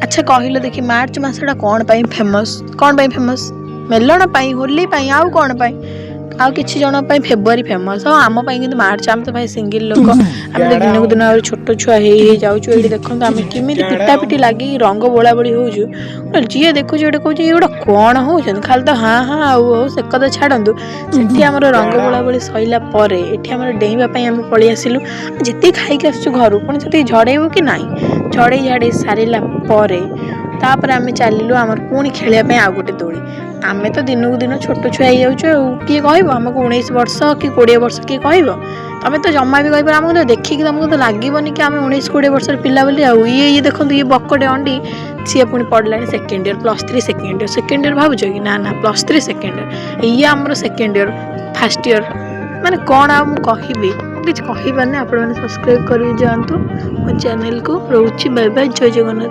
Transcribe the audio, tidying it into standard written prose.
ଆଚ୍ଛା କହିଲ ଦେଖି, ମାର୍ଚ୍ଚ ମାସଟା କ'ଣ ପାଇଁ ଫେମସ୍? କ'ଣ ପାଇଁ ଫେମସ୍? ମେଲଣ ପାଇଁ, ହୋଲି ପାଇଁ, ଆଉ କ'ଣ ପାଇଁ? ଆଉ କିଛି ଜଣଙ୍କ ପାଇଁ ଫେବୃଆରୀ ଫେମସ୍, ଆଉ ଆମ ପାଇଁ କିନ୍ତୁ ମାର୍ଚ୍ଚ। ଆମେ ତ ଭାଇ ସିଙ୍ଗିଲ୍ ଲୋକ, ଆମେ ତ ଦିନକୁ ଦିନ ଆହୁରି ଛୋଟ ଛୁଆ ହେଇ ହେଇ ଯାଉଛୁ। ଏଇଠି ଦେଖନ୍ତୁ, ଆମେ କେମିତି ପିଟା ପିଟି ଲାଗିକି ରଙ୍ଗ ବୋଳାବୋଳି ହେଉଛୁ। ଯିଏ ଦେଖୁଛି ଗୋଟେ କହୁଛି, ଏଗୁଡ଼ା କ'ଣ ହେଉଛନ୍ତି ଖାଲି ତ ହାଁ ହାଁ। ଆଉ ହଉ, ସେ କଥା ଛାଡ଼ନ୍ତୁ। ସେଠି ଆମର ରଙ୍ଗ ବୋଳାବୋଳି ସରିଲା ପରେ ଏଠି ଆମର ଡେଇଁବା ପାଇଁ ଆମେ ପଳେଇ ଆସିଲୁ। ଯେତିକି ଖାଇକି ଆସୁଛୁ ଘରୁ, ପୁଣି ସେତିକି ଝଡ଼େଇବୁ କି ନାହିଁ? ଝଡ଼େଇ ଝାଡ଼େଇ ସାରିଲା ପରେ ତାପରେ ଆମେ ଚାଲିଲୁ ଆମର ପୁଣି ଖେଳିବା ପାଇଁ ଆଉ ଗୋଟେ ଦୋଳି। ଆମେ ତ ଦିନକୁ ଦିନ ଛୋଟ ଛୁଆ ହେଇଯାଉଛୁ, ଆଉ କିଏ କହିବ ଆମକୁ 19 ବର୍ଷ କି 20 ବର୍ଷ? କିଏ କହିବ? ତମେ ତ ଜମା ବି କହିପାର। ଆମକୁ ତ ଦେଖିକି ତମକୁ ତ ଲାଗିବନି କି ଆମେ 19-20 ବର୍ଷର ପିଲା ବୋଲି। ଆଉ ଇଏ ଦେଖନ୍ତୁ, ଇଏ ବକଟେ ଅଣ୍ଡି, ସିଏ ପୁଣି ପଡ଼ିଲାଣି second year, +3 second year. Second year ଭାବୁଛ କି? ନା ନା, +3 ସେକେଣ୍ଡ ଇୟର୍। ଇଏ ଆମର ସେକେଣ୍ଡ ଇୟର୍, ଫାର୍ଷ୍ଟ ଇୟର୍, ମାନେ କ'ଣ ଆଉ ମୁଁ କହିବି? ମୁଁ କିଛି କହିପାରୁନି। ଆପଣମାନେ ସବସ୍କ୍ରାଇବ୍ କରିକି ଯାଆନ୍ତୁ ମୋ ଚ୍ୟାନେଲକୁ। ରହୁଛି, ବାଏ ବାଏ, ଜୟ ଜଗନ୍ନାଥ।